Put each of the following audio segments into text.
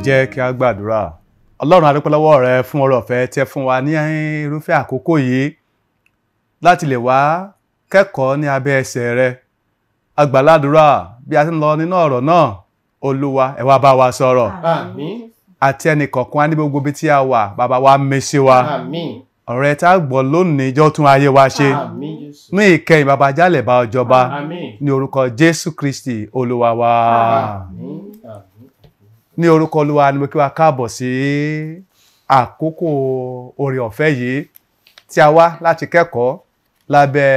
Jẹ́ kí a gbàdúrà. Ọlọ́run, a dúpẹ́ lọ́wọ́ rẹ fún ọrọ̀ ọ̀fẹ́ tẹ́ fún wa ní irúfẹ́ àkókò yìí láti lè wá kẹ́kọ̀ọ́ ní abẹ́ ẹsẹ̀ rẹ. A gbàládùra bí a ti ń lọ nínú ọ̀rọ̀ náà, Olúwa, ẹ wá bá wa sọ̀rọ̀. Àmín. Àti ẹnì kọ̀ọ̀kan ní gbogbo ibi tí a wà, bàbá wa mí sí wa. Àmín. Ọ̀rẹ́ tá a gbọ́ lónìí jọ tún ayé wa ṣe. Àmín, Jésù. Ní ìkẹyìn, bàbá jálẹ̀ bá ọjọba. Àmín. Ní orúkọ Jésù Kristi Olúwa wa. Àmín. Àmín. Ní orúkọ Olúwa ni mo kí wa káàbọ̀ sí àkókò oore ọ̀fẹ́ yìí tí a wá láti kẹ́kọ̀ọ́ lábẹ́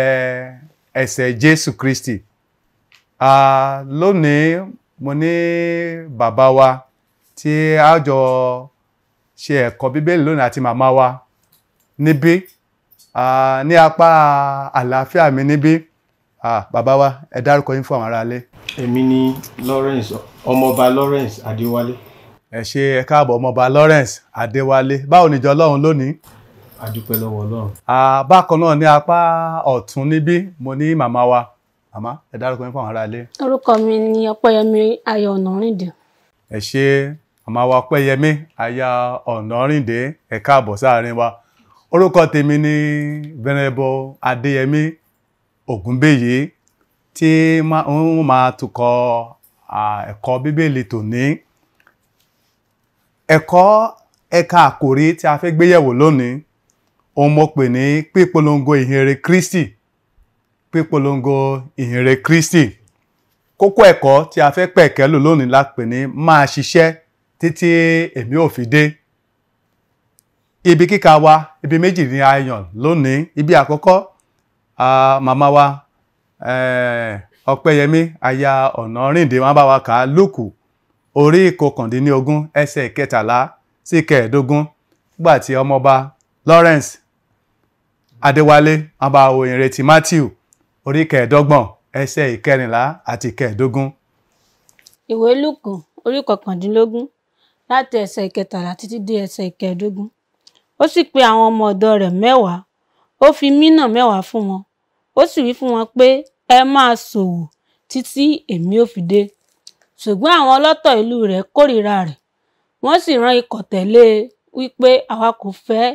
ẹsẹ̀ Jésù Kristi. Lónìí, mo ní bàbá wa tí a jọ ṣe ẹ̀kọ́ Bíbélì lónìí àti màmá wa níbí. Ní apá àlàáfíà mi níbí, bàbá wa, ẹ dárúkọ yín fún àwọn aráalé. Èmi ni Lawrence, Ọmọọba Lawrence Adéwálé. Ẹ ṣe, ẹ káàbọ̀, Ọmọọba Lawrence Adéwálé. Báwo ni ìjọ Ọlọ́run lónìí? A dúpẹ́ lọ́wọ́ Ọlọ́run. Bákan náà, ní apá ọ̀tún níbí, mo ní màmá wa. Màmá, ẹ dárúkọ yín fún àwọn aráalé. Orúkọ mi ni Ọpẹ́yẹmí Ayọ̀ Ọ̀nàrìndé. Ẹ ṣe, màmá wa Ọpẹ́yẹmí Aya Ọ̀nàrìndé, ẹ káàbọ̀ sáàrin wa. Orúkọ tèmi ni Venerable Adéyẹmí Ògúnbíyì tí ń máa tukọ̀ ẹ̀kọ́ Bíbélì tòní. Ẹ̀kọ́ ẹ̀ka àkòrí tí a fẹ́ gbéyẹ̀wò lónìí, òun mo pè ní pípolongo ìhìnrere Kristi. Pípolongo ìhìnrere Kristi. Kókó ẹ̀kọ́ tí a fẹ́ pẹ̀kẹ́ lò lónìí la pè ní máa ṣiṣẹ́ títí èmi ò fi dé. Ibi kíkà wa, ibi méjì ni a yàn lónìí. Ibi àkọ́kọ́, màmá wa Ọpẹ́yẹmí Aya Ọ̀nàrìndé wọn bá wa kà á, Lúùkù orí 19, ẹsẹ̀ 13 sí 15, nígbà tí Ọmọọba Lawrence Adéwálé wọn bá wo ìrètí Matthew orí 25, ẹsẹ̀ 14 àti 15. Ìwé Lúùkù orí 19, láti ẹsẹ̀ 13 títí dé ẹsẹ̀ 15. Ó sì pe àwọn ọmọ ọ̀dọ̀ rẹ̀ 10, ó fi mínà 10 fún wọn, ó sì wí fún wọn pé, ẹ máa ṣòwò títí èmi ó fi dé. Ṣùgbọ́n àwọn ọlọ́tọ̀ ìlú rẹ̀ kórìíra rẹ̀, wọ́n sì rán ikọ̀ tẹ̀lé e wípé, àwa kò fẹ́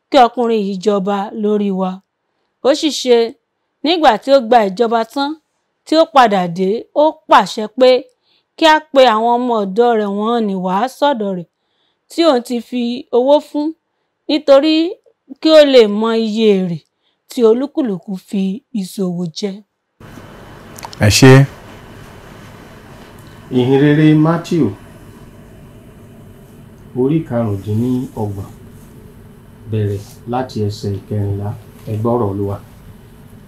kí ọkùnrin yìí jọba lórí wa. Ó sì ṣe, nígbà tí ó gba ìjọba tán, tí ó padà dé, ó pàṣẹ pé kí a pe àwọn ọmọ ọ̀dọ̀ rẹ̀ wọ̀nnì wá sọ́dọ̀ rẹ̀ tí òun ti fi owó fún, nítorí kí ó lè mọ iye èrè tí olúkúlùkù fi ìṣòwò jẹ. Ẹ ṣé. Ìhìnrere Matthew orí 25, bẹ̀rẹ̀ láti ẹsẹ̀ 14. Ẹ gbọ́rọ̀ Olúwa.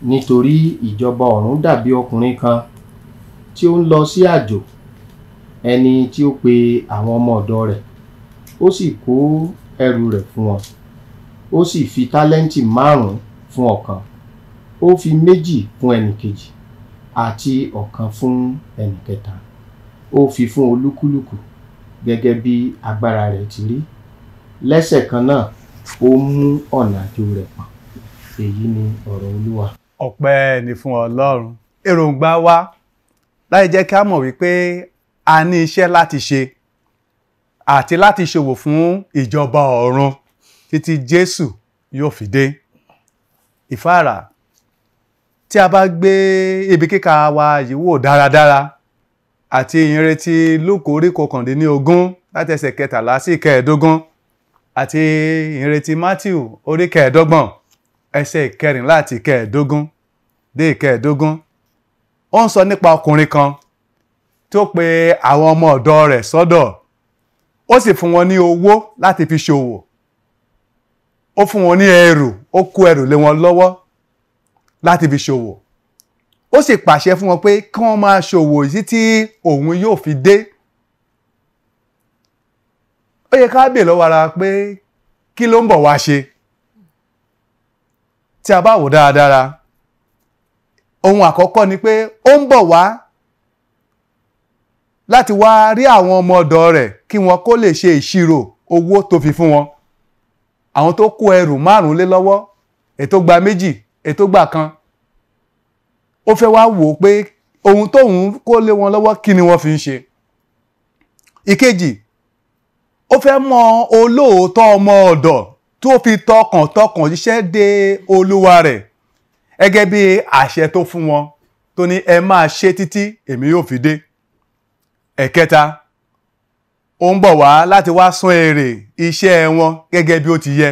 Nítorí ìjọba ọ̀run dàbí ọkùnrin kan tí ó ń lọ sí àjò, ẹni tí ó pe àwọn ọmọ ọ̀dọ̀ rẹ̀, ó sì kó ẹrù rẹ̀ fún wọn. Ó sì fi tálẹ́ǹtì 5 fún ọ̀kan, ó fi 2 fún ẹnìkejì, àti ọ̀kan fún ẹnìkẹta. Ó fi fún olúkúlùkù gẹ́gẹ́ bí agbára rẹ̀ ti rí. Lẹ́sẹ̀ kan náà, ó mú ọ̀nà àjò rẹ̀ pọ̀n. Èyí ni ọ̀rọ̀ Olúwa. Ọpẹ́ ni fún Ọlọ́run. Èròǹgbà wa láì jẹ́ kí a mọ̀ wípé a ní iṣẹ́ láti ṣe àti láti ṣòwò fún ìjọba ọ̀run títí Jésù yóò fi dé. Ìfáàrà tí a bá gbé ibi kíkà wa yìí wò dáradára àti ìhìnrere Lúùkù orí 19, láti ẹsẹ̀ 13 sí 15, àti ìhìnrere Matthew orí 25, ẹsẹ̀ 14 àti 15 dé 15, ó ń sọ nípa ọkùnrin kan tó pe àwọn ọmọ ọ̀dọ̀ rẹ̀ sọ́dọ̀, ó sì fún wọn ní owó láti fi ṣòwò. Ó fún wọn ní ẹrù, ó kó ẹrù lé wọn lọ́wọ́ láti fi ṣòwò. Ó sì pàṣẹ fún wọn pé kí wọ́n máa ṣòwò yìí tí òun yóò fi dé. Ó yẹ ká bèèrè lọ́wọ́ ara pé kí ló ń bọ̀ wá ṣe? Tí a bá wò dáradára, ohun àkọ́kọ́ ni pé ó ń bọ̀ wá láti wá rí àwọn ọmọ ọ̀dọ̀ rẹ̀ kí wọ́n kó lè ṣe ìṣirò owó tó fi fún wọn. Àwọn tó kó ẹrù 5 lé lọ́wọ́, ètò gba 2, ètò gbà 1, ó fẹ́ wá wò ó pé ohun tóun kó lé wọn lọ́wọ́, kí ni wọ́n fi ń ṣe. Ìkejì, Ó fẹ́ mọ olóòótọ́ ọmọ ọ̀dọ̀ tó fi tọkàntọkàn ṣiṣẹ́ dé olúwa rẹ̀ gẹ́gẹ́ bí àṣẹ tó fún wọn tó ní ẹ máa ṣe títí èmi yóò fi dé. Ẹ̀kẹta, ó ń bọ̀ wá láti wá san èrè iṣẹ́ wọn gẹ́gẹ́ bí ó ti yẹ.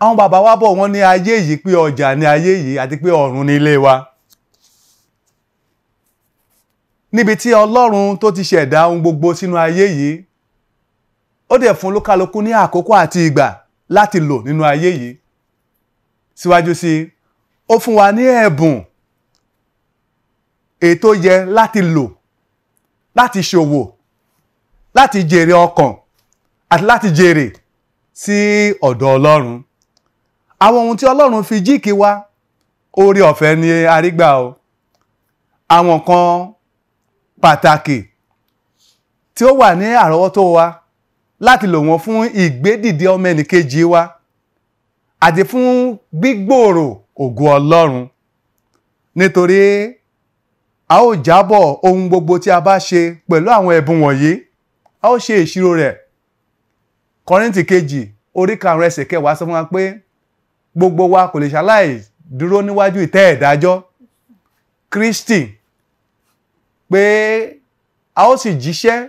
Àwọn bàbá wa bọ̀ wọ́n ní ayé yìí pé ọjà ní ayé yìí àti pé ọ̀run ní ilé wa. Níbi tí Ọlọ́run tó ti ṣẹ̀dá ohun gbogbo sínú ayé yìí, ó dẹ̀ fún olúkálukú ní àkókò àti ìgbà láti lò nínú ayé yìí. Síwájú sí i, ó fún wa ní ẹ̀bùn èyí tó yẹ láti lò, láti ṣòwò, láti jèrè ọkàn àti láti jèrè sí ọ̀dọ̀ Ọlọ́run. Àwọn ohun tí Ọlọ́run fi jíìkì wa, oore ọ̀fẹ́ ni a rí gbà o. Àwọn kan pàtàkì tí ó wà ní àrọ́wọ́tó wa láti lò wọ́n fún ìgbédìde ọmọ ẹnìkejì wa àti fún gbígbòòrò ògo Ọlọ́run. Nítorí a ó jábọ̀ ohun gbogbo tí a bá ṣe pẹ̀lú àwọn ẹ̀bùn wọ̀nyí, a ó ṣe ìṣirò rẹ̀. Kọ́ríńtì kejì orí 5 ẹsẹ̀ 10 sọ fún wa pé gbogbo wa kò lè ṣaláì dúró níwájú ìtẹ́ ìdájọ́ Kristi, pé a ó sì jíṣẹ́,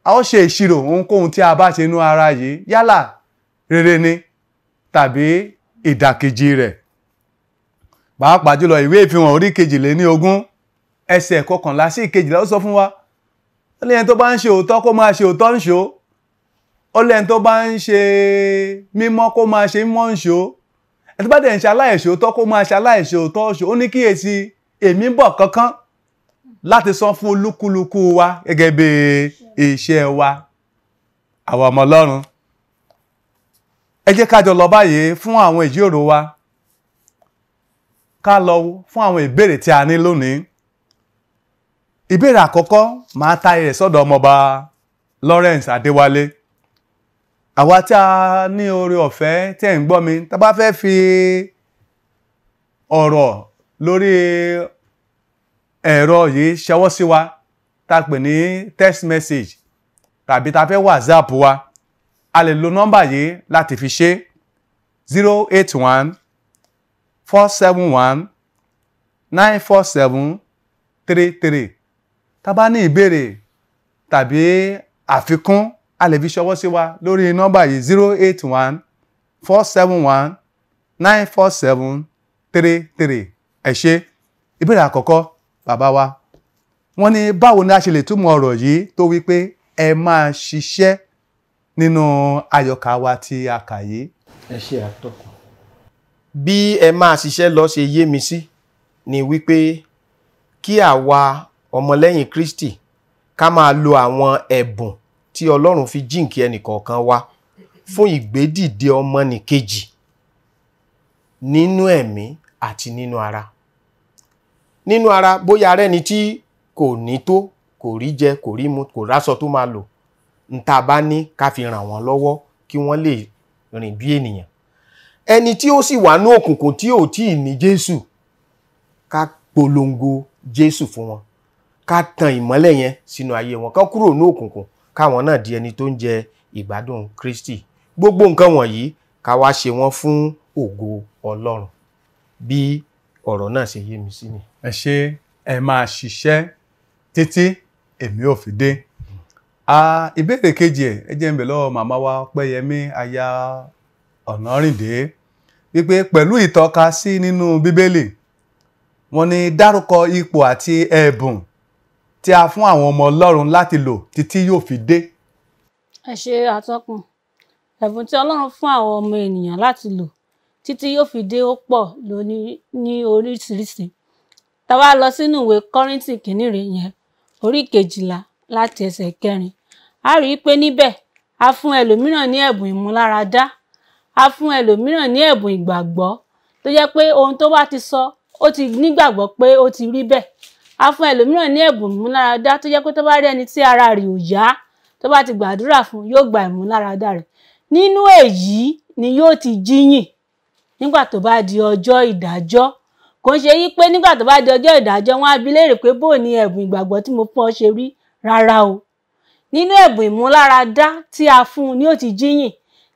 a ó ṣe ìṣirò ohunkóhun tí a bá ṣe nínú ara yìí, yálà rere ni tàbí ìdàkejì rẹ̀. Pàápàá jùlọ ìwé ìfihàn orí 22 ẹsẹ̀ 11 sí 12 ó sọ fún wa, ó lẹ́yìn tó bá ń ṣe òótọ́ kó máa ṣe òótọ́ ń ṣó, ó lẹ́yìn tó bá ń ṣe mímọ́ kó máa ṣe mímọ́ ń ṣó, ẹni tó bá dẹ̀ ń ṣe aláìṣòótọ́ kó máa ṣe aláìṣòótọ́ ṣó. Ó ní kíyèsí, èmi ń bọ̀ kánkán láti san fún olúkúlùkù wa gẹ́gẹ́ bí iṣẹ́ wa. Àwa ọmọ Ọlọ́run, ẹ jẹ́ ká jọ lọ báyìí fún àwọn ìjíròrò wa, ká lọ fún àwọn ìbéèrè tí a ní lónìí. Ìbéèrè àkọ́kọ́ máa taari rẹ̀ sọ́dọ̀ ọmọọba Lawrence Adéwálé. Àwa tí a ní oore ọ̀fẹ́ tí ẹ̀ ń gbọ́ mi, tá bá fẹ́ fi ọ̀rọ̀ lórí ẹ̀rọ yìí ṣọwọ́ sí wa, tá a pè ní text message tàbí tá a fẹ́ WhatsApp wa, a lè lo nọ́mbà yìí láti fi ṣe 081 471 947 33. Tá bá ní ìbéèrè tàbí àfikún, a lè fi ṣọwọ́ sí wa lórí nọ́mbà yìí 081 471 947 33. Ẹ ṣé. Ìbéèrè àkọ́kọ́ bàbá wa, wọ́n ní báwo ni a ṣe lè túmọ̀ ọ̀rọ̀ yìí tó wí pé ẹ máa ṣiṣẹ́ nínú àyọkà wa tí a kà yìí? Ẹ ṣe àtọkùn. Bí ẹ máa ṣiṣẹ́ lọ ṣe yé mi sí ni wípé kí àwa ọmọlẹ́yìn Kristi ká máa lo àwọn ẹ̀bùn tí Ọlọ́run fi jíǹkí ẹnìkọ̀ọ̀kan wa fún ìgbédìde ọmọnìkejì nínú ẹ̀mí àti nínú ara. Nínú ara, bóyá ara ẹni tí kò ní tó, kò rí jẹ, kò rí mu, kò ráṣọ tó máa lò, n ta bá ní ká fi ràn wọ́n lọ́wọ́ kí wọ́n lè rìn bí ènìyàn. Ẹni tí ó sì wà ní òkùnkùn tí ò tí ì ní Jésù, ká polongo Jésù fún wọn, ká tan ìmọ́lẹ̀ yẹn sínú ayé wọn, ká kúrò ní òkùnkùn, káwọn náà di ẹni tó ń jẹ ìgbádùn Kristi. Gbogbo nǹkan wọ̀nyí ká wá ṣe wọ́n fún ògo Ọlọ́run. Bí ọ̀rọ̀ náà ṣe yé mi sí ni. Ẹ ṣé, ẹ máa ṣiṣẹ́ títí èmi ò fi dé. Ìbéèrè kejì ẹ jẹ́ n bẹ̀ lọ́wọ́ màmá wa Ọpẹ́yẹmí aya Ọ̀nàrìndé wípé pẹ̀lú ìtọ́ka sí nínú Bíbélì, wọ́n ní dárúkọ ipò àti ẹ̀bùn tí a fún àwọn ọmọ Ọlọ́run láti lò títí yóò fi dé. Ẹ ṣe àtọkùn. Ẹ̀bùn tí Ọlọ́run fún àwọn ọmọ ènìyàn láti lò títí yóò fi dé ó pọ̀ lóní ní oríṣiríṣi. Tá bá lọ sínú ìwé Kọ́ríńtì kìíní rẹ̀ yẹn, orí 12 láti ẹsẹ̀ 4, a rí i pé níbẹ̀ a fún ẹlòmíràn ní ẹ̀bùn ìmúláradá, a fún ẹlòmíràn ní ẹ̀bùn ìgbàgbọ́ tó jẹ́ pé ohun tó bá ti sọ ó ti nígbàgbọ́ pé ó ti rí bẹ́ẹ̀. A fún ẹlòmíràn ní ẹ̀bùn ìmúláradá tó jẹ́ pé tó bá rí ẹni tí ara rẹ̀ ò yá, tó bá ti gbàdúrà fún, yóò gba ìmúláradá rẹ̀. Nínú èyí ni yóò ti jíyìn nígbà tó bá di ọjọ́ ìdájọ́. Kò ń ṣe yí pé nígbà tó bá di ọjọ́ ìdájọ́ wọ́n á bi léèrè pé bó ni ẹ̀bùn ìgbàgbọ́ tí mo fún ọ ṣe rí, rárá o. Nínú ẹ̀bùn ìmúláradá tí a fún un ni ó ti jíyìn.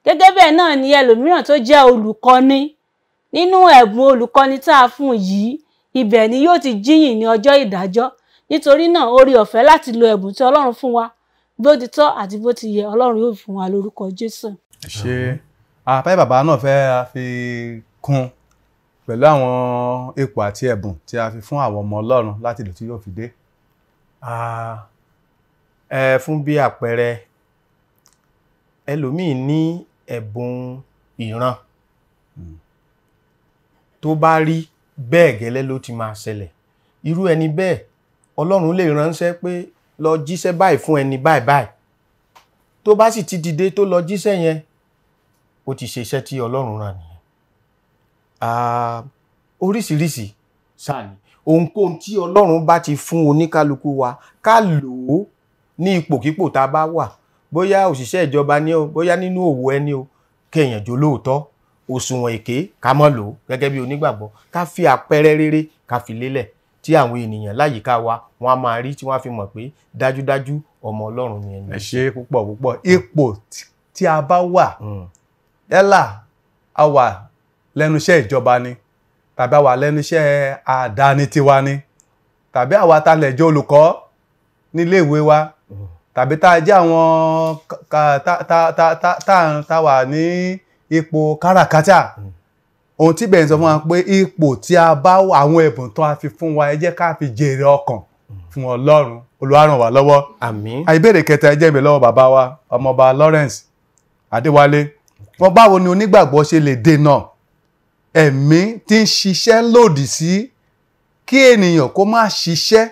Gẹ́gẹ́ bẹ́ẹ̀ náà ni ẹlòmíràn tó jẹ́ olùkọ́ni, nínú ẹ̀bùn olùkọ́ni tá a fún yìí, ibẹ̀ ni yóò ti jíyìn ní ọjọ́ ìdájọ́. Nítorí náà oore ọ̀fẹ́ láti lo ẹ̀bùn tí Ọlọ́run fún wa bó ti tọ́ àti bó ti yẹ, Ọlọ́run yóò fún wa lórúkọ Jésù. Ṣé àpẹ́ bàbá náà fẹ́ fi kún pẹ̀lú àwọn ipò àti ẹ̀bùn tí a fi fún àwọn ọmọ Ọlọ́run láti lò tí yóò fi dé? Fún bí àpẹẹrẹ, ẹlòmíì ní ẹ̀bùn ìran, tó bá rí bẹ́ẹ̀ gẹ́lẹ́ ló ti máa ṣẹlẹ̀. Irú ẹni bẹ́ẹ̀ Ọlọ́run lè ránṣẹ́ pé lọ jíṣẹ́ báyìí fún ẹni báyìí báyìí. Tó bá sì ti dìde tó lọ jíṣẹ́ yẹn, ó ti ṣe iṣẹ́ tí Ọlọ́run rán nìyẹn. Oríṣiríṣi sáà ni ohunkóhun tí Ọlọ́run bá ti fún oníkálukú wa ká lò ó ní ipòkípò tá a bá wà, bóyá òṣìṣẹ́ ìjọba ni o, bóyá nínú òwò ẹni o, kéèyàn jó lóòótọ́, òṣùwọ̀n èké ká mọ́ lò ó gẹ́gẹ́ bí onígbàgbọ́, ká fi àpẹẹrẹ rere ká fi lélẹ̀ tí àwọn ènìyàn láyìíká wa wọ́n á máa rí, tí wọ́n á fi mọ̀ pé dájúdájú ọmọ Ọlọ́run ni ẹni. Ẹ ṣe púpọ̀ púpọ̀. Ipò tí a bá wà, yálà a wà lẹ́nu iṣẹ́ ìjọba ni, tàbí a wà lẹ́nu iṣẹ́ àdáni tiwa ni, tàbí àwa ta lè jẹ́ olùkọ́ nílé ìwé wa, tàbí tá a jẹ́ àwọn tá wà ní ipò káràkátà. Ohun tí bẹ̀rẹ̀ sọ fún wa pé ipò tí a bá wà, àwọn ẹ̀bùn tó a fi fún wa, ẹ jẹ́ ká fi jèrè ọkàn fún Ọlọ́run. Olúwa ràn wá lọ́wọ́. Àmín. Ìbéèrè kẹta, ẹ jẹ́ mi lọ́wọ́ bàbá wa ọmọọba Lawrence Adéwálé. Wọ́n báwo ni onígbàgbọ́ ṣe lè dènà ẹ̀mí tí ń ṣiṣẹ́ lòdì sí kí ènìyàn kó má ṣiṣẹ́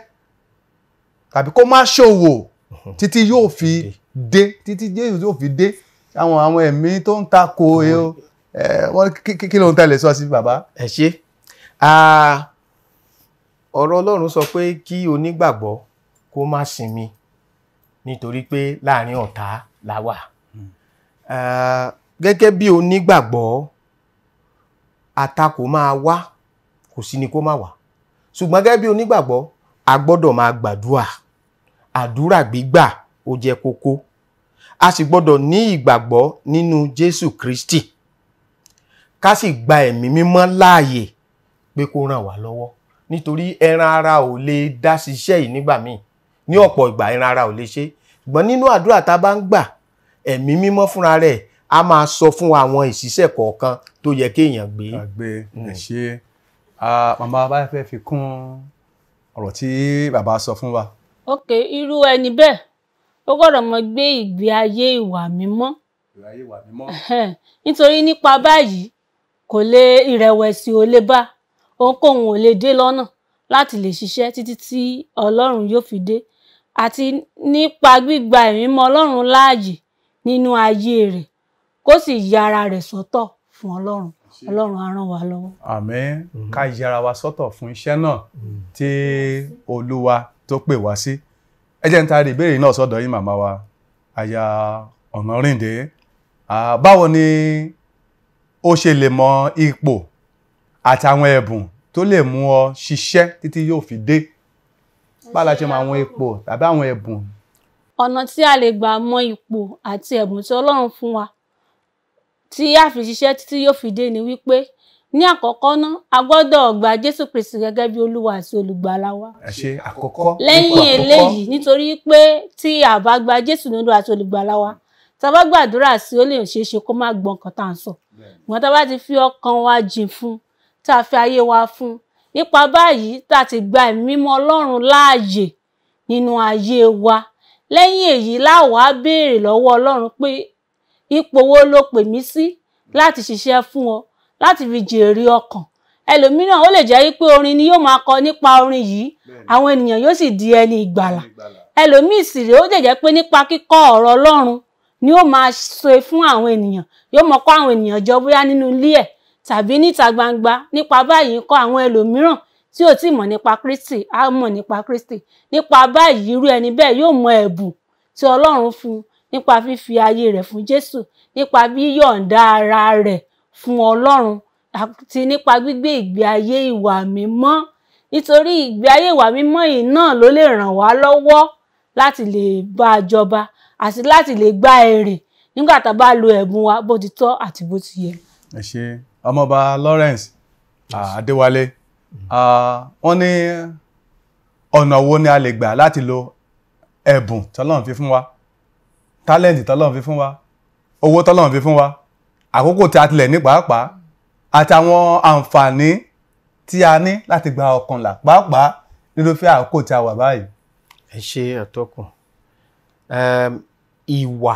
tàbí kó má ṣòwò títí yóò fi dé, títí Jésù yóò fi dé? Àwọn ẹ̀mí tó ń tako wọ́n kí ló ń tẹ̀lé sọ sí bàbá? Ẹ ṣé. Ọ̀rọ̀ Ọlọ́run sọ pé kí onígbàgbọ́ kó má sinmi nítorí pé láàrin ọ̀tá la wà. Gẹ́gẹ́ bí onígbàgbọ́, àtakò máa wá, kò sí ni kó má wá. Ṣùgbọ́n gẹ́gẹ́ bí onígbàgbọ́, a gbọ́dọ̀ máa gbàdúrà. Àdúrà gbígbà ó jẹ́ kókó. A sì gbọ́dọ̀ ní ìgbàgbọ́ nínú Jésù Kristi, ká sì gba ẹ̀mí mímọ́ láàyè pé kó ràn wá lọ́wọ́, nítorí ẹran ara ò lè dá ṣiṣẹ́ yìí nígbà míì. Ní ọ̀pọ̀ ìgbà ẹran ara ò lè ṣe. Ṣùgbọ́n nínú àdúrà tá a bá ń gbà, ẹ̀mí mímọ́ fúnra rẹ̀ a máa sọ fún àwọn ìṣiṣẹ́ kọ̀ọ̀kan tó yẹ kéèyàn gbé. Ẹ ṣé. Màmá bá fẹ́ fi kún ọ̀rọ̀ tí bàbá sọ fún wa. Ok, irú ẹni bẹ́ẹ̀ ó gbọ́dọ̀ mọ gbé ìgbé ayé ìwà mímọ́. Nítorí nípa báyìí kò lè ìrẹ̀wẹ̀sì ò lè bá, ohunkóhun ò lè dé lọ́nà láti lè ṣiṣẹ́ títí tí Ọlọ́run yóò fi dé, àti nípa gbígba ẹ̀mí mọ́ Ọlọ́run láàyè nínú ayé rẹ̀ kó sì ya ara rẹ̀ sọ́tọ̀ fún Ọlọ́run. Ọlọ́run á ràn wá lọ́wọ́. Àmín. Ká yára wa sọ́tọ̀ fún iṣẹ́ náà tí Olúwa tó pè wá sí. Ẹ jẹ́ n taari ìbéèrè náà sọ́dọ̀ yín màmá wa aya Ọ̀nàrìndé. Báwo ni ó ṣe lè mọ ipò àtàwọn ẹ̀bùn tó lè mú ọ ṣiṣẹ́ títí yóò fi dé? Báwo la ṣe mọ àwọn ipò tàbí àwọn ẹ̀bùn? Ọ̀nà tí a lè gbà mọ ipò àti ẹ̀bùn tí Ọlọ́run fún wa tí a fi ṣiṣẹ́ títí yóò fi dé ni wípé ní àkọ́kọ́ náà a gbọ́dọ̀ gba Jésù Kristi gẹ́gẹ́ bí Olúwa àti Olùgbàlà wa. Ẹ ṣe àkọ́kọ́. Lẹ́yìn eléyìí, nítorí pé tí a bá gba Jésù ní Olúwa àti Olùgbàlà wa, tá a bá gbàdúrà sí ó lè ṣeé ṣe kó má gbọ́ nǹkan tá à ń sọ. Ṣùgbọ́n tá a bá ti fi ọkàn wa jìn fún, tá a fi ayé wa fún, nípa báyìí tá a ti gba ẹ̀mí mímọ́ Ọlọ́run láàyè nínú ayé wa. Lẹ́yìn èyí la wá béèrè lọ́wọ́ Ọlọ́run pé ipò wo ló pè mí sí láti ṣiṣẹ́ fún ọ, láti fi jèrè ọkàn. Ẹlòmíràn ó lè jẹ́ wípé orin ni yóò máa kọ, nípa orin yìí àwọn ènìyàn yóò sì di ẹni ìgbàlà. Ẹlòmíì sì rèé, ó lè jẹ́ pé nípa kíkọ́ ọ̀rọ̀ Ọlọ́run ni ó máa ṣe fún àwọn ènìyàn, yóò mọ kọ́ àwọn ènìyàn jọ bóyá nínú ilé ẹ̀ tàbí níta gbangba. Nípa báyìí kọ́ àwọn ẹlòmíràn tí ò tí mọ̀ nípa Kristi á mọ̀ nípa Kristi. Nípa báyìí irú ẹni bẹ́ẹ̀ yóò mọ ẹ̀bùn tí Ọlọ́run fún nípa fífi ayé rẹ̀ fún Jésù, nípa yíyọ̀ǹda ara rẹ̀ fún Ọlọ́run àti nípa gbígbé ìgbé ayé ìwà mímọ́. Nítorí ìgbé ayé ìwà mímọ́ yìí náà ló lè ràn wá lọ́wọ́ láti lè bá a jọba àti láti lè gba èrè nígbà tá a bá lo ẹ̀bùn wa bó ti tọ́ àti bó ti yẹ. Ẹ ṣé ọmọọba Lawrence Adéwálé, wọ́n ní ọ̀nà wo ni a lè gbà láti lo ẹ̀bùn tọ́lọ́run fi fún wa, tálẹ́ǹtì tọ́lọ́run fi fún wa, owó tọ́lọ́run fi fún wa, àkókò tí a tilẹ̀ ní pàápàá, àtàwọn àǹfààní tí a ní láti gba ọkàn là pàápàá nírúfẹ́ àkókò tí a wà báyìí. Ẹ ṣé àtọkùn. Ìwà,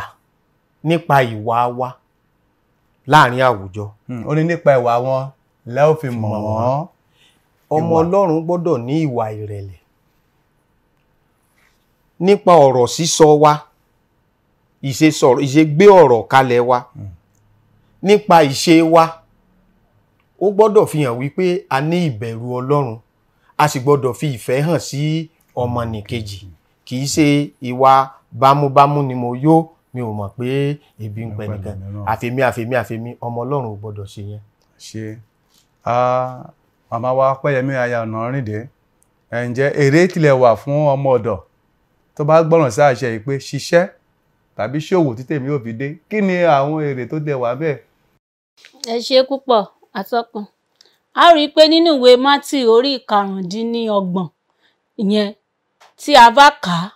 nípa ìwà wa láàrin àwùjọ. Ó ní nípa ìwà wọn lẹ́ ò fi mọ̀ wọ́n. Ọmọ Ọlọ́run gbọ́dọ̀ ní ìwà ìrẹ̀lẹ̀. Nípa ọ̀rọ̀ sísọ wa, ìṣe gbé ọ̀rọ̀ kalẹ̀ wa, nípa ìṣe wa, ó gbọ́dọ̀ fi hàn wípé a ní ìbẹ̀rù Ọlọ́run, a sì gbọ́dọ̀ fi ìfẹ́ hàn sí ọmọnìkejì. Kì í ṣe ìwà bámúbámú ni mo yó, mi ò mọ̀ pé ebi ń pẹ nìkan, àfèmí àfèmí àfèmí. Ọmọ Ọlọ́run ò gbọ́dọ̀ ṣe yẹn. Ṣe màmá wa Ọpẹ́yẹmí aya Ọ̀nàrìndé, ǹjẹ́ èrè tilẹ̀ wà fún ọmọ ọ̀dọ̀ tó bá gbọ́ràn sí àṣẹ yìí pé ṣiṣẹ́ tàbí ṣòwò tí tèmi ò fi dé? Kí ni àwọn èrè tó tẹ̀ wá bẹ́ẹ̀? Ẹ ṣe púpọ̀ àtọkùn. A rí i pé nínú ìwé Mátì orí 25 ìyẹn tí a bá kà á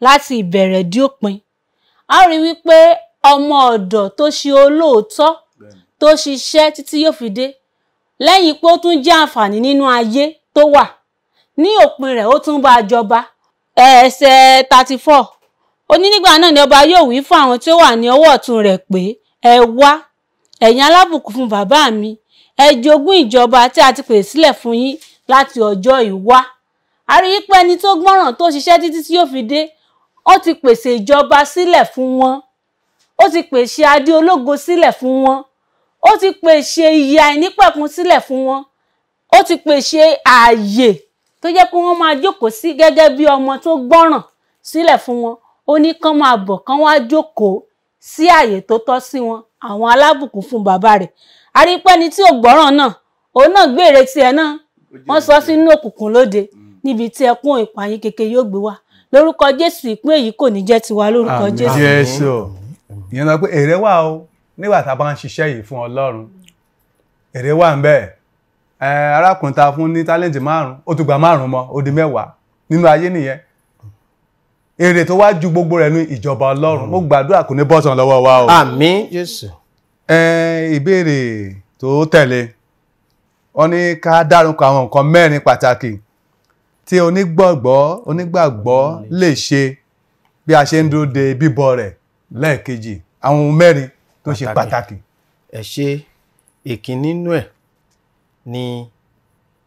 láti ìbẹ̀rẹ̀ dé òpin, a rí i wípé ọmọ ọ̀dọ̀ tó ṣe olóòótọ́, tó ṣiṣẹ́ títí yóò fi dé, lẹ́yìn pé ó tún jẹ́ àǹfààní nínú ayé tó wà, ní òpin rẹ̀ ó tún bá a jọba. Ẹsẹ̀ 34, ó ní nígbà náà ni ọba yóò wí fún àwọn tí ó wà ní ọwọ́ ọ̀tún rẹ̀ pé, ẹ wá, ẹ̀yin alábùkún fún bàbá mi, ẹ jogún ìjọba tí a ti pèsè sílẹ̀ fún yín láti ọjọ́ ìwá. A rí i pé ẹni tó gbọ́ràn tó ṣiṣẹ́ títí tí yóò fi dé, ó ti pèsè ìjọba sílẹ̀ fún wọn, ó ti pèsè adé ológo sílẹ̀ fún wọn, ó ti pèsè ìyè àìnípẹ̀kun sílẹ̀ fún wọn, ó ti pèsè ààyè tó jẹ́ pé wọ́n máa jókòó sí gẹ́gẹ́ bí ọmọ tó gbọ́ràn sílẹ̀ fún wọn. Ó ní kán máa bọ̀, kán wá jókòó sí ààyè tó tọ́ sí wọn, àwọn alábùkún fún bàbá rẹ̀. A rí pé ẹni tí ò gbọ́ràn náà, òun náà gbére tiẹ̀ náà, wọ́n sọ sínú òkùnkùn lóde, níbi tí ẹkún ìpayín kékeré yóò gbé wá. Lórúkọ Jésù, ìpín èyí kò ní jẹ́ tiwa lórúkọ Jésù. Jésù. Ìyẹn lọ pé èrè wà o nígbà tá a bá ń ṣiṣẹ́ yìí fún Ọlọ́run, èrè wà ń bẹ́ẹ̀. Arákùnrin ta fún ní tálẹ́ǹtì 5, ó tún gba 5 mọ́, ó di 10 nínú ayé nìyẹn. Èrè tó wá ju gbogbo rẹ̀ ní ìjọba Ọlọ́run. Mo gbàdúrà kò ní bọ́sàn lọ́wọ́ wa o. Àmín Jésù. Ìbéèrè tó tẹ̀lé, wọ́n ní ká dárúkọ àwọn nǹkan 4 pàtàkì tí onígbàgbọ́ lè ṣe bí a ṣe ń dúró de bíbọ̀ rẹ̀ lẹ́ẹ̀kejì. Àwọn ohun 4 tó ṣe pàtàkì. Ẹ ṣe. Ìkíní nínú ẹ̀ ni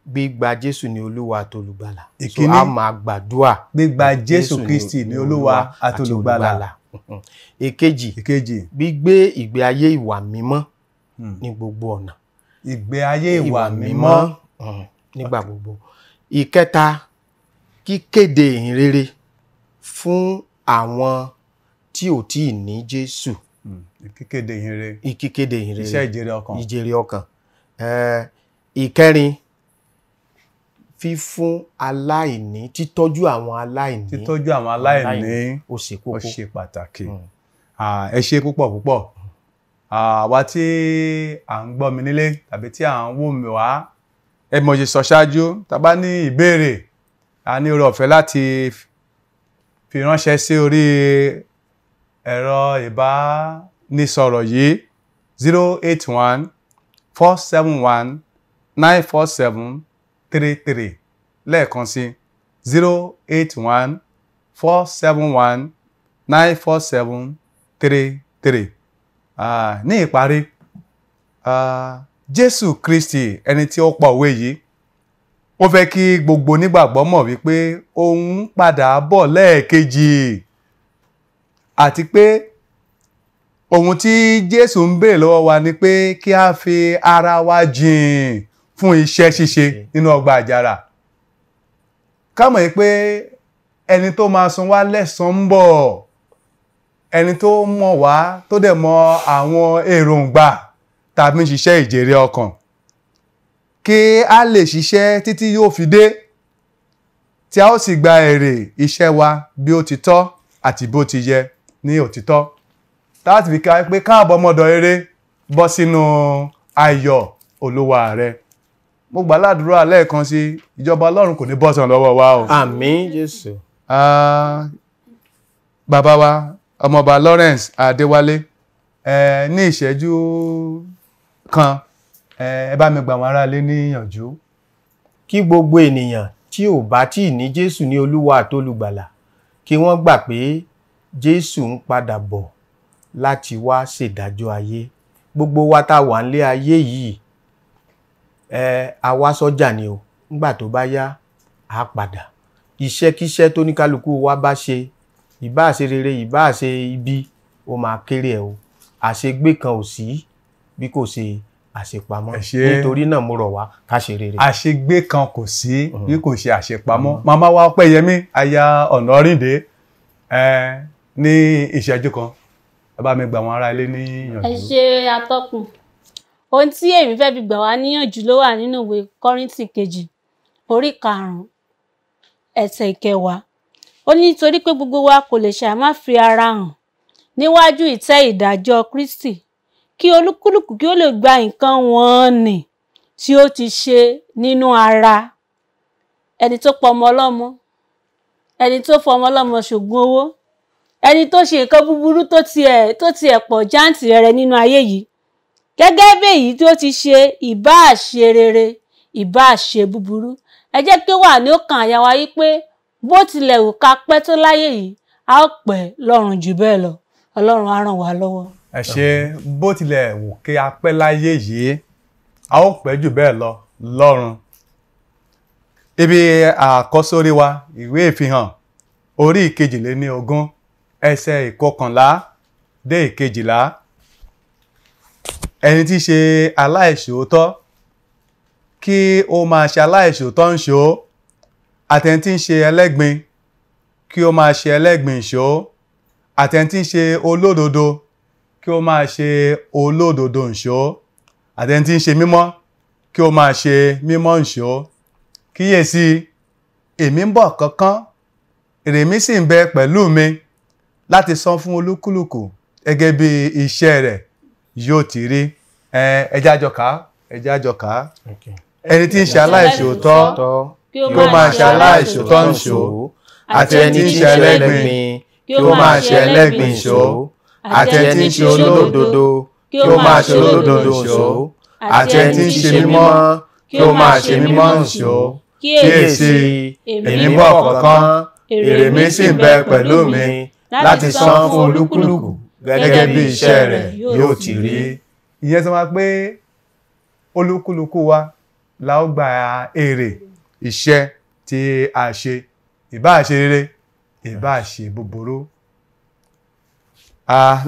gbígba Jésù ní Olúwa àti Olùgbàlà. Ìkíní, a máa gbàdúrà gbígba Jésù Kristi ní Olúwa àti Olùgbàlà. Èkejì, gbígbé ìgbé ayé ìwà mímọ́ ní gbogbo ọ̀nà. Ìgbé ayé ìwà mímọ́ nígbà gbogbo. Ìkẹta, kíkéde ìhìnrere fún àwọn tí ò tíì ní Jésù. Kíkéde ìhìnrere. Ìkíkéde ìhìnrere. Iṣẹ́ ìjèrè ọkàn. Ìjèrè ọkàn. Ìkẹrin, fífún aláìní, títọ́jú àwọn aláìní. Títọ́jú àwọn aláìní ó ṣe kókó. Ó ṣe pàtàkì. Ẹ ṣe púpọ̀ púpọ̀. Àwa tí à ń gbọ́ mi nílé tàbí tí à ń wò mí wá, ẹ mọ̀ ṣe sọ ṣáájú, tá bá ní ìbéèrè, a ní oore ọ̀fẹ́ láti fi ránṣẹ́ sí orí ẹ̀rọ ìbánisọ̀rọ̀ yìí 081 471 947 33, lẹ́ẹ̀kan sí 081 471 947 33. Ní ìparí, Jésù Kristi ẹni tí ó pa òwe yìí, ó fẹ́ kí gbogbo onígbàgbọ́ mọ̀ wípé òun ń padà bọ̀ lẹ́ẹ̀kejì, àti pé ohun tí Jésù ń béèrè lọ́wọ́ wa ni pé kí a fi ara wa jìn fún iṣẹ́ ṣíṣe nínú ọgbà àjàrà. Ká mọ̀ pé ẹni tó máa san wá lẹ́san ń bọ̀, ẹni tó mọ̀ wá tó dẹ̀ mọ̀ àwọn èròǹgbà tàbí ṣiṣẹ́ ìjèrè ọkàn, kí a lè ṣiṣẹ́ títí yóò fi dé. tí a ó sì gba èrè iṣẹ́ wa bí ó ti tọ́ àti bí ó ti yẹ ní òtítọ́. Láti fi ká pé káàbọ̀ ọmọdọ̀ eré bọ́ sínú ayọ̀ Olúwa rẹ. Mo gbà ládùúrà lẹ́ẹ̀kan sí, ìjọba Ọlọ́run kò ní bọ́ sàn lọ́wọ́ wa o. Àmín Jésù. Bàbá wa ọmọọba Lawrence Adéwálé, ní ìṣẹ́jú kan, ẹ bá mi gbà wọ́n aráalé níyànjú. Kí gbogbo ènìyàn tí ò bá tíì ní Jésù ní Olúwa àtolùgbàlà, kí wọ́n gbà pé Jésù ń padà bọ̀ láti wá ṣèdájọ́ ayé. Gbogbo wa tá wà nílé ayé yìí, a wá sọ́jà ni o, nígbà tó bá yá a padà. Iṣẹ́kíṣẹ́ tó ní kálukú wa bá ṣe, ìbáà ṣe rere, ìbáà ṣe ibi, ó máa kéré ẹ o. Àṣegbé kan ò sí bí kò ṣe àṣepamọ́. Nítorí náà mo rọ̀ wá ká ṣe rere. Àṣegbé kan kò sí bí kò ṣe àṣepamọ́. Màmá wa Ọpẹ́yẹmí aya Ọ̀nàrìndé, ní ìṣẹ́jú kan, ẹ bá mi gbà wọ́n ará ilé níyànjú. Ẹ ṣe atọ́kùn. Ohun tí èmi fẹ́ fi gbà wá níyànjú ló wà nínú ìwé Kọ́ríńtì kejì orí 5 ẹsẹ̀ 10. Ó ní nítorí pé gbogbo wa kò lè ṣàì má fi ara hàn níwájú ìtẹ́ ìdájọ́ Kristi, kí olúkúlùkù kí ó lè gba nǹkan wọ̀nnì tí ó ti ṣe nínú ara. Ẹni tó pa ọmọ ọlọ́mọ, ẹni tó fọmọ ọlọ́mọ ṣògùn owó, ẹni tó ṣe nǹkan búburú tó tiẹ̀ pọ̀ jáǹtìrẹrẹ nínú ayé yìí, gẹ́gẹ́ bí èyí tí ó ti ṣe, ìbáà ṣe rere, ìbáà ṣe búburú. Ẹ jẹ́ kí ó wà ní ọkàn àyà wa yí pé bó tilẹ̀ wù ká pẹ́ tó láyé yìí, a ó pẹ́ lọ́run jù bẹ́ẹ̀ lọ. Ọlọ́run á ràn wá lọ́wọ́. Ẹ ṣé, bó tilẹ̀ wù kí a pẹ́ láyé yìí, a ó pẹ́ jù bẹ́ẹ̀ lọ lọ́run. Ibi àkọ́sórí wa, ìwé ìfihàn orí 22 ẹsẹ̀ 11 dé 12. Ẹni tí í ṣe aláìṣòótọ́ kí ó máa ṣe aláìṣòótọ́ ń ṣó, àtẹni tí ń ṣe ẹlẹ́gbin kí ó máa ṣe ẹlẹ́gbin ṣó, àtẹni tí ń ṣe olódodo kí ó máa ṣe olódodo ń ṣó, àtẹni tí ń ṣe mímọ́ kí ó máa ṣe mímọ́ ń ṣó. Kíyèsí, èmi ń bọ̀ kánkán, èrè mi sì ń bẹ pẹ̀lú mi láti san fún olúkúlùkù gẹ́gẹ́ bí iṣẹ́ rẹ̀ yóò ti rí. Ẹ jẹ́ á jọ kà á, ẹ jẹ́ á jọ kà á. Ẹni tí ń ṣe aláìṣòótọ́ kí ó máa ṣe aláìṣòótọ́ ń ṣó, àti ẹni tí ń ṣe ẹlẹ́gbin kí ó máa ṣe ẹlẹ́gbin ṣó, àti ẹni tí ń ṣe olódodo kí ó máa ṣe olódodo ṣó, àti ẹni tí ń ṣe mímọ́ kí ó máa ṣe mímọ́ ń ṣó. Kíyèsí, èmi ń bọ̀ kánkán, èrè mi sì ń bẹ pẹ̀lú mi láti san fún olúkúlùkù gẹ́gẹ́ bí iṣẹ́ rẹ̀ yóò ti rí. Ìyẹn sọ ma pé olúkúlùkù wa la ó gba èrè iṣẹ́ tí a ṣe, ìbáà ṣe rere, ìbáà ṣe búburú.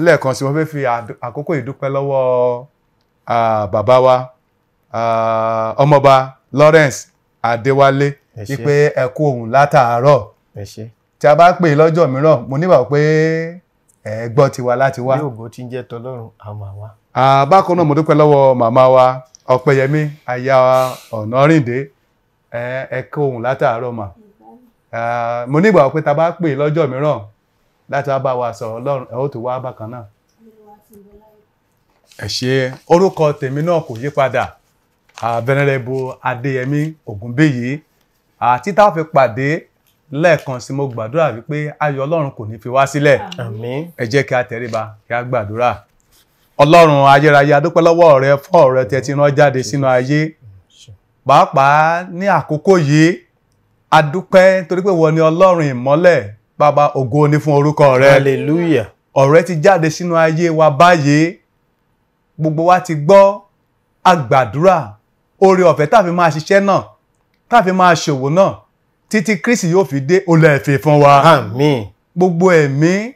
Lẹ́ẹ̀kan sí, mo fẹ́ fi àkókò ìdúpẹ́ lọ́wọ́ bàbá wa ọmọọba Lawrence Adéwálé wípé ẹ kú ohùn látàárọ̀. Tí a bá pè lọ́jọ́ mìíràn, mo nígbàgbọ́ pé ẹ gbọ́ tiwa láti wá. Bí ògo tí ń jẹ́ tọlọ́run, a máa wá. Bákan náà mo dúpẹ́ lọ́wọ́ màmá wa Ọpẹ́yẹmí aya Ọ̀nàrìndé, ẹ kú ohùn látàárọ̀ mà. Mo nígbàgbọ́ pé tá a bá pè lọ́jọ́ mìíràn láti wá bá wa sọ̀rọ̀ Ọlọ́run, ẹ ó tó wá bákan náà. Ẹ ṣé, orúkọ tèmi náà kò yí padà, Venerable Adéyẹmí Ògúnbíyì. Àti tá a fi pàdé lẹ́ẹ̀kan sí, mo gbàdúrà wípé ayọ̀ Ọlọ́run kò ní fi wá sílẹ̀. Àmín. Ẹ jẹ́ kí a tẹríba kí a gbàdúrà. Ọlọ́run ayérayé, a dúpẹ́ lọ́wọ́ rẹ fún ọ̀rọ̀ tẹ́ ti rán jáde sínú ayé, pàápàá ní àkókò yìí. A dúpẹ́ torí pé wọ́n ni Ọlọ́run ìmọ́lẹ̀. Bàbá, ògo ni fún orúkọ rẹ. Hallelujah. Ọ̀rọ̀ ti jáde sínú ayé wa báyìí, gbogbo wa ti gbọ́. A gbàdúrà oore ọ̀fẹ́ tá fi máa ṣiṣẹ́ náà, tá fi máa ṣòwò náà títí Kristi yóò fi dé, ó lè fi fún wa. Àmín. Gbogbo ẹ̀mí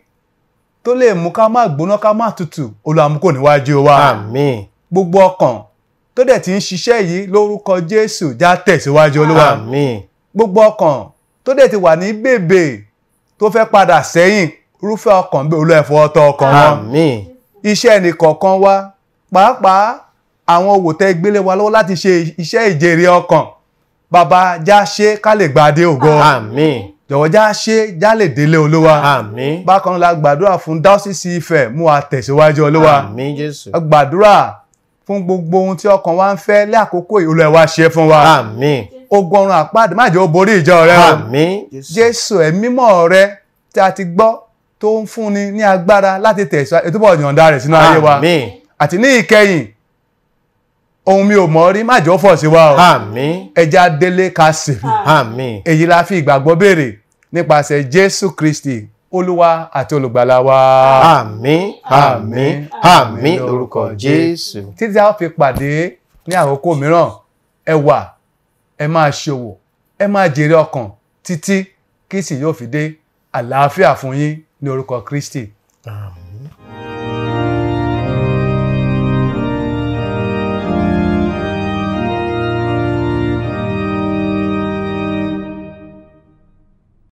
tó lè mú ká má gbóná ká má tutù, Olúwa mú kúrò níwájú wa. Àmín. Gbogbo ọkàn tó dẹ̀ ti ń ṣiṣẹ́ yìí lórúkọ Jésù, já tẹ̀síwájú Olúwa. Àmín. Gbogbo ọkàn tó dẹ̀ ti wà ní bèbè tó fẹ́ padà sẹ́yìn, irúfẹ́ ọkàn bí Olúwa fọwọ́ tọ́ ọkàn wọn. Àmín. Iṣẹ́ ẹnìkọ̀ọ̀kan wa, pàápàá àwọn òwò tẹ́ gbélé wa lọ́wọ́ láti ṣe iṣẹ́ ìjèrè ọkàn, Bàbá, já ṣe ká lè gba adé ògo. Àmín. Jọ̀wọ́ já ṣe já lè délé Olúwa. Àmín. Bákan náà la gbàdúrà fún dáọ́sìsì Ifẹ̀, mú wa tẹ̀síwájú Olúwa. Àmín Jésù. A gbàdúrà fún gbogbo ohun tí ọkàn wa ń fẹ́ lé àkókò yìí, Olúwa wá ṣe fún wa. Àmín. Ogun ọ̀run àpáàdé má jẹ́ ó borí ìjọ rẹ o. Àmín Jésù. Jésù, ẹ̀mí mímọ́ rẹ tí a ti gbọ́ tó ń fúnni ní agbára láti tẹ̀síwájú, ètò bọ̀ yọ̀ǹda rẹ̀ sínú ayé wa. Àmín. Àti ní ìkẹyìn, ohun mi ò mọ̀ rí má jẹ́ ó fọ̀ sí wa o. Àmín. Ẹja délé ká sì rí. Àmín. Èyí la fi ìgbàgbọ́ béèrè nípasẹ̀ Jésù Kristi, Olúwa àti olùgbàlà wa. Àmín. Àmín. Àmín lórúkọ Jésù. Títí a ó fi pàdé ní àkókò mìíràn, ẹ wà, ẹ máa ṣòwò, ẹ máa jèrè ọkàn títí Kristi yóò fi dé. Àlàáfíà fún yín ní orúkọ Kristi. Àmín.